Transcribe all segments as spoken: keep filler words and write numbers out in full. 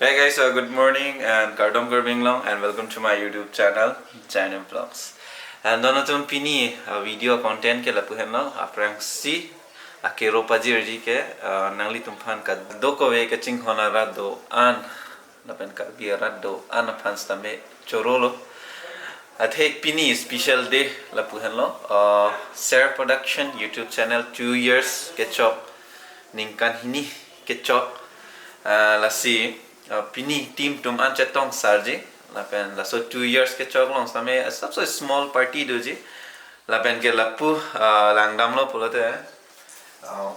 Hey guys, uh, good morning and kardom Karbi Anglong and welcome to my YouTube channel, China Vlogs. And don atum pini uh, video content ke lapu henlo, aphrangsi akero pajirji ke uh, nanglitumphan kadokave kachinghon arat do-an lapen Karbi arat do-an aphan sitame chorolo. Athe pini special day lapu henlo, uh, Ser Production YouTube channel two years kechok, ningkan hini kechok. Uh, lasi uh, pini team atum an chetong sarji lapen laso two years kechok along sitame asapso small party doji lapen ke lapu uh, langdamlo pulote uh,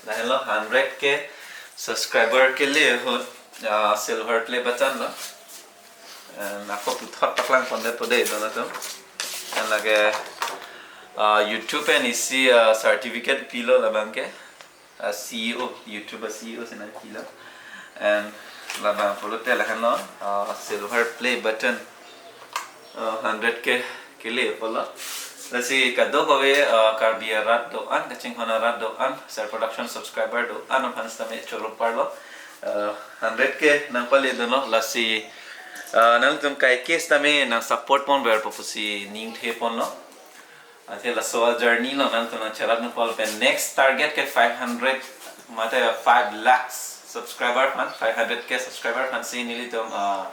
lahenlo hundred K subscriber kele ahut uh, silver play button lo. Uh, nako puthot paklang ponde pode don atum. And lake uh, YouTube pen isi uh, certificate pilo labang ke uh, C E O, YouTube a C E O si nangpilo. And labang pulote lahenlo uh, silver play button uh, hundred K kele pulo. Lasi kadokave uh, Karbi arat do-an, kachinghon arat do-an, Ser Production subscriber do-an aphan sitame choro parlo. Uh, hundred K nangpale dunlo, lasi uh, nangtum kaike sitame nang support ponverpo pusi ningthe ponlo. Athe laso a journey lo nangtum nangcherap nangpal pen next target ke five hundred mate five lakhs subscriber aphan, five hundred K subscriber aphansi nelitum uh,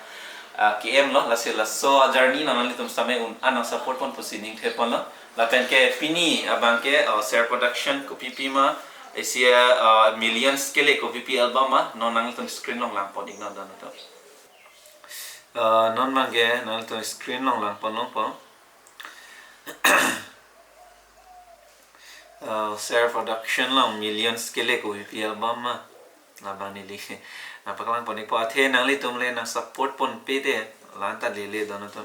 uh, K M lo, lasi laso a journey lo nanglitum sitame un-an nang support pon pusi ningthe ponlo. Lapen ke pini abang ke uh, Ser Production kopipi ma, isi uh, millions kele kopipi album ma, non nanglitum screen along lang pon iknon don atum. Uh, non abang ke nanglitum screen along lang pon longpo. Uh, Ser Production along millions kele kopipi album ma. Labang neli nangpaklang pon ikpo, athe nanglitum le nang support ponpe te lanta lele don atum.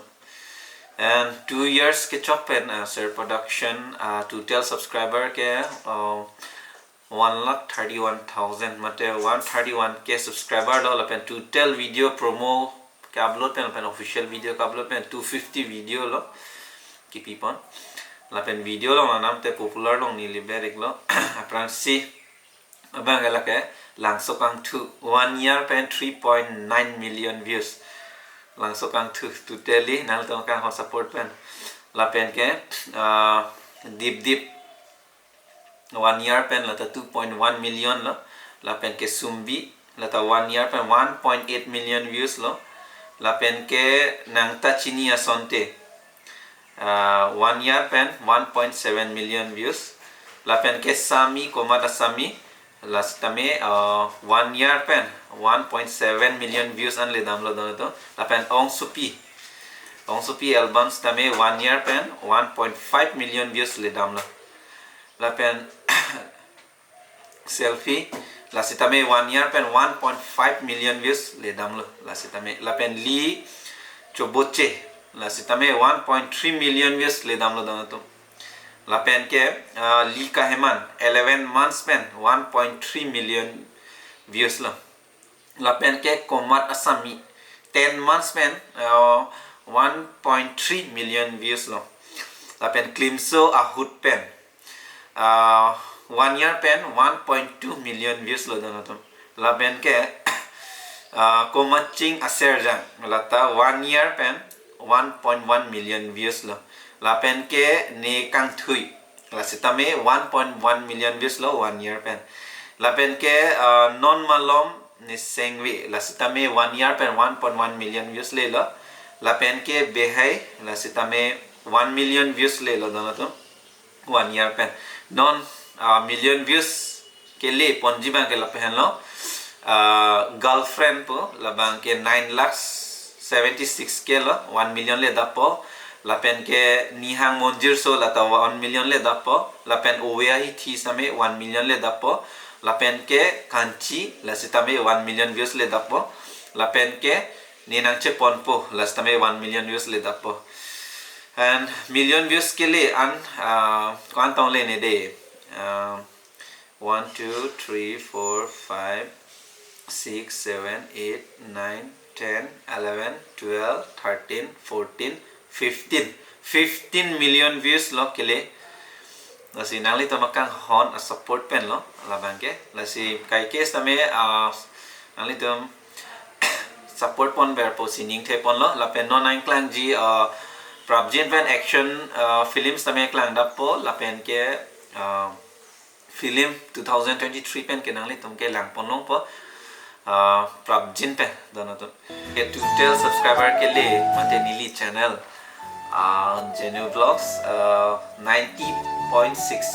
And two years kechok pen uh, Ser Production uh, total subscriber ke uh, one lakh thirty-one thousand mate one thirty-one K subscriber lo lapen total video promo ke upload pen lapen official video ke upload pen two fifty video lo kipi pon. Lapen video along anam te popular along neli berik lo. Aphrangsi abang ke lake Langso Kangthu one year pen three point nine million views. Langso Kangthu totally nangtum kanghon support pen. Lapen ke uh, Dip Dip one year pen lata two point one million lo. Lapen ke Sumbi lata one year pen one point eight million views lo. Lapen ke Nangta Chini Asonte uh, one year pen one point seven million views. Lapen ke Sami Komat Asami la sitame uh, one year pen one point seven million views an le damlo don atum. Lapen Ongsopi, Ongsopi album sitame one year pen one point five million views le damlo. Lapen Selfie la sitame one year pen one point five million views le damlo la sitame. Lapen Li Choboche la sitame one point three million views le damlo don atum. Lapen ke uh, Li Kaheman eleven months pen one point three million views lo. Lapen ke Komat Asami ten months pen uh, one point three million views lo. Lapen Klimso Ahut pen uh, one year pen one point two million views lo don atum. Lapen ke uh, Komaching Aserjang lata one year pen one point one million views lo. Lapen ke Ne Kangthui la sitame one point one million views lo one year pen. Lapen ke uh, Non Malom Ne Sengve la sitame one year pen one point one million views le lo. Lapen ke Behai la sitame one million views le lo don atum. One year pen non uh, million views kele ponji abang ke lapu henlo. Uh, Girlfriend pu labang ke nine lakhs seventy six K lo, one million le dapo. Lapen ke Nihang Monjirso lata one million le dapo. Lapen Ove Ahithi sitame one million le dapo. Lapen ke Kanchi la sitame one million views le dapo. Lapen ke Ne Nangcheponpo la sitame one million views le dapo. And million views kele an uh, ko-an tong le ne de. Uh, one, two, three, four, five, six, seven, eight, nine, ten, eleven, twelve, thirteen, fourteen, fifteen. Fifteen million views lo kele. Lasi nanglitum akanghon a support pen lo labang ke. Lasi kaike sitame uh, nanglitum support ponver pusi ningthe ponlo. Lapen non nangklangji, uh, prapjin pen action, uh, films tame klangdappo, lapen ke, uh, film two thousand twenty-three pen ke nanglitum ke lang ponlongpo, uh, prapjin pen, don atum. Ke total subscriber kele mate neli channel, uh, Genu Vlogs, uh, ninety point six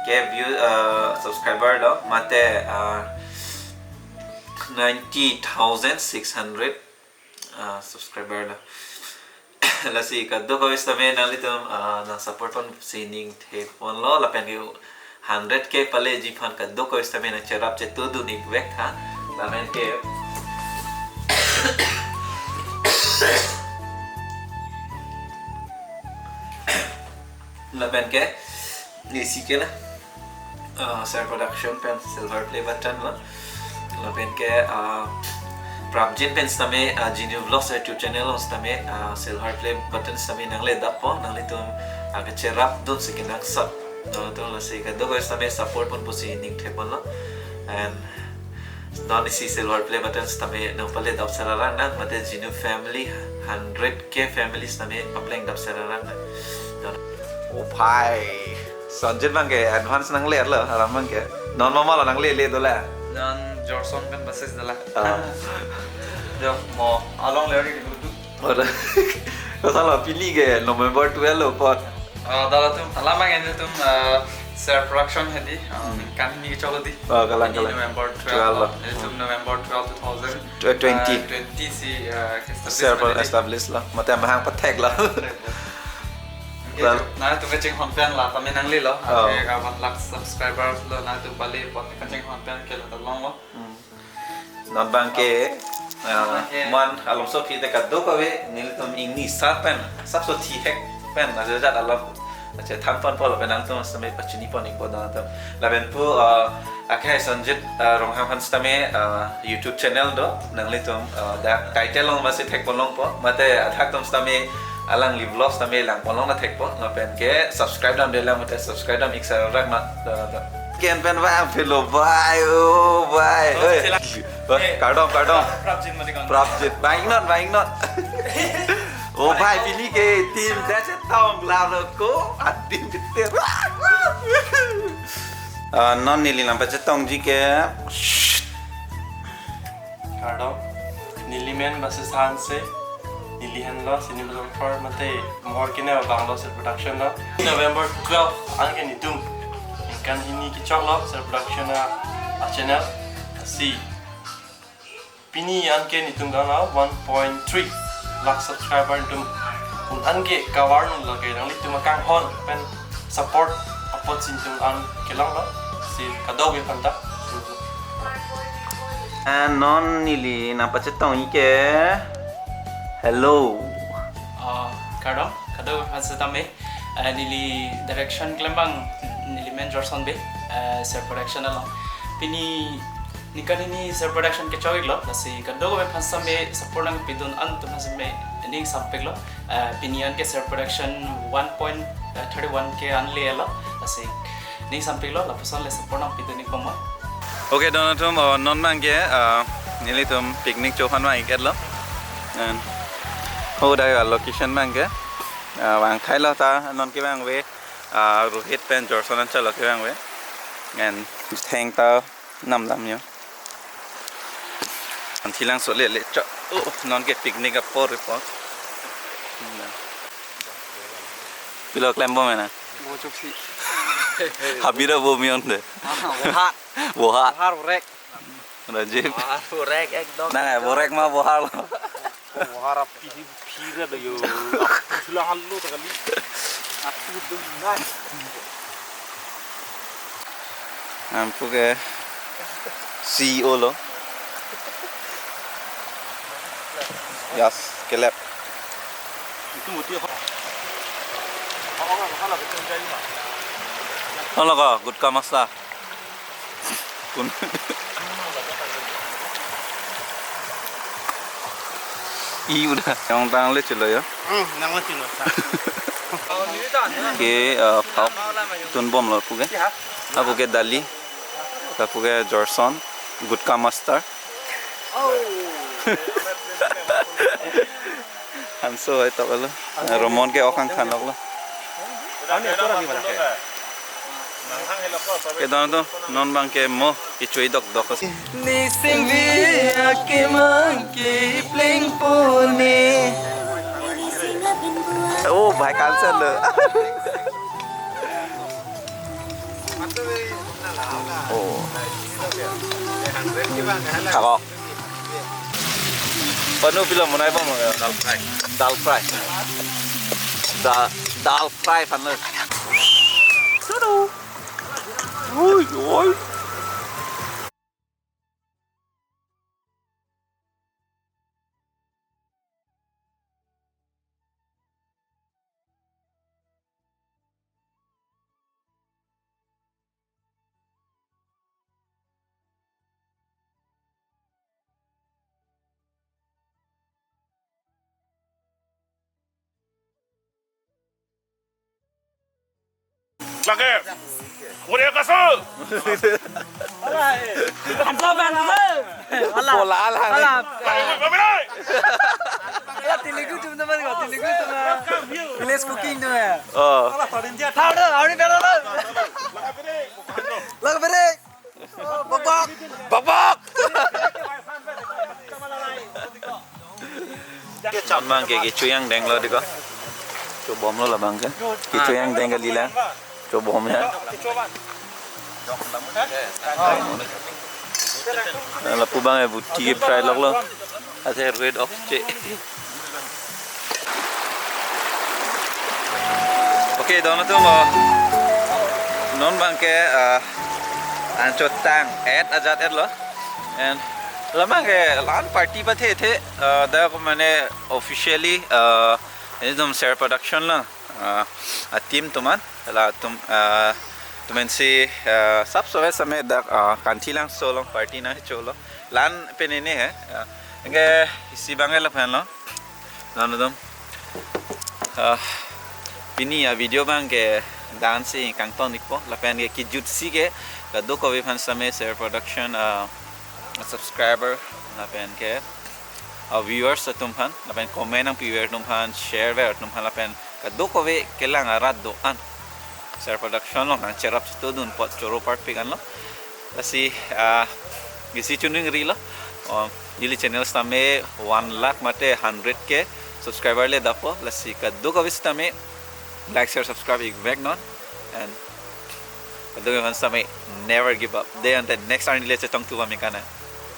K view, uh, subscriber lo, mate, uh, ninety thousand six hundred, uh, subscriber lo. Lasi kadokave sitame nanglitum, uh, nang support ponsi ningthe ponlo, lapen ke hundred K paleji aphan kadokave sitame nang cherap chetudun-ik vek tha. Lapen ke, lapen ke, isi ke la, uh, share production pen silver play button lo. Lapen ke, uh, prapjin pen sitame, uh, Genu Vlogs YouTube channel along sitame, uh, silver play button sitame nangledappo, nanglitum, uh, kacherapdunsi kenangsot. Uh, to lasi kadokave sitame support pon pusi ningthe ponlo. And non isi silver play button sitame nangpaledap serarat nang, mate Genu family, hundred K family sitame paplengdap serarat nang. O bhai, Sanjit abang ke advance nanglerlo, alam abang ke. Non mama lo nanglele dola. Non Jorson pen basis dola. Ah. Jo mo along leri di gudu. Ora. Kosonlo pini ke November twelve lo apot. Ah, dak latum, alam abang ilitum, ah, Ser Production hedi. Ah, Hmm. ningkan hini kechoklo di. Oh, kalang, Ini kalang. November twelve Twelve lo. lo. Ilitum November twelve, two thousand, Tw-, twenty. ah, twenty si, ah, establish Ser Pro hedi. establish lo. Mate mahang pathek lo. Pathek lo. Oke, Well. jo. Nangtum kachinghon pen la, tame nanglelo. Oh. Oke, ah, one lakh subscribers lo, nangtum pale apot kachinghon pen ke la ta longlo. Hmm. Non abang ke, ah, Oke. man alomso aphi te kadokave nelitum ingni sar pen, sapso thihek pen, ajat alam. Achethan ponpo lapen nangtum sitame pachini pon-ikpo don atum. Lapen pu, ah, akhai Sanjit, ah, Ronghang aphan sitame, ah, YouTube channel do, nanglitum, ah, dak title along masi thek ponlongpo, mate athak atum sitame alangli vlogs tame lang ponlong na thekpo, lapen ke subscribe damde lang, mate subscribe dam-ik serarat nang, don atum. Ken pen vang philo bhai, o bhai. Oh, Oi. sila. Wah, Eh, kardom, kardom. Prapjin mati kang. Prapjin. Bang Ingnot, Bang Ingnot. O bhai, pini ke team dak chetong lalo ko, adim keter. Ah, non neli nangpachetongji ke. Kardom. Neli men Basis Hanse. Neli henlo cinematographer mate mohor kene abang lo Ser Production lo. November twelve anke netum ningkan hini kechoklo Ser Production a, a channel. Si pini anke netum kanglo one point three lakh subscriber netum. Un anke kavar nung lake nanglitum akanghon pen support apotsi netum an kelonglo. Si kadokave aphanta. Ah, non neli nangpachetongji ke. Hello. Ah, kardom, kadokave aphan sitame. Ah, neli direction klem abang, neli men Jorson Bey, ah, Ser Production along. Pini ningkan hini Ser Production kechok-iklo, lasi kadokave aphan sitame support nangpidun an atum aphan sitame ning sampiklo. Ah, pini anke Ser Production one point thirty-one K an lelo, lasi ning sampiklo, lapuson le support nangpidun-ikpo mo. Oke, don atum, oh, non abang ke, ah, nelitum picnic cho aphan vang-ik-etlo. And, oh, dak location abang ke, ah, vangthailo ta, non kevangve, ah, Rohit pen Jorson anchotlo kevangve. And, thengta nam lam yo. Anthi lang so le le cho. Oh, non ke picnic apor apor. Pilo klem bom na? Bo chok si. Habira bo mion de. Ah, bohar. Bohar. Bohar borek. Rajib. Bohar borek ekdom. Nang ai borek ma bohar lo. Bohar api hi phira do yo. Api lang halo ta kali. Api do nai. Ampu ke C E O lo. Yes, kelep. Itu muti apa? Halo ko, gutka master. Kun. I udah. Yang tang le chelo ya. Hmm, nang le chelo. Ke, uh, phak tun bom lo pu ke. Apu ke Dali. Apu ke Jorson. Gutka master. Oh. Hanso hai tok lo. Romon ke ok kangthan lo. Ke don atum, non abang ke mo kecho-i dokdok. Nisingvi akemang ke plengpo ne. Oh, bhai, cancel lo. Oh. Ako. Panu pilo monai bom lo ya? Dal fry. Dal fry. Da-, dal fry panu. Tudu. Oi, oi. Lake. Korea kaso. Hansa ban lo. Bola alang. Ala. Lake, kami nai. Ala, Telugu atum teman ko, Telugu atum. Village cooking atum ya. Oh. Thaur do, auri bero do. Lake bere. Bok bok. Bok bok. Abang ke kecho-i angdeng lo dei ko. Chobom lo labang ke. Kecho-i angdeng kali la. Chobom ya. Lapu abang ke buti ke fry lok lo. Ase red off che. Okay, don atum, uh, non abang ke, uh, anchot tang et ajat et lo. And labang ke la-an party pathe the, uh, dak mane officially, uh, ini atum Ser Production lo, uh, a team atum an, latum, uh, atum pensi, uh, sap sove same dak, uh, Kanthilangso along party nangcholo. La-an pen ini he, uh, anke isi abang ke lapen lo. Nang atum. Ah, pini avideo abang ke dance si kangton ikpo. Lapen ke kejutsi ke kadokave aphan same Ser Production, ah, subscriber. Lapen ke, ah, viewers atum aphan. Lapen comment nangpiver atum aphan, share ver atum aphan. Lapen kadokave kelang arat do-an Ser Production along nangcherap chetudun apot choro parpik anlo. Lasi, ah, isi chuningri lo. Oh, neli channel sitame one lakh mate hundred K subscriber le dapo. Lasi kadokave sitame like, share, subscribe ikvek non. And kadokave aphan sitame never give up. Dei ante next arni le chetong tuva mekana.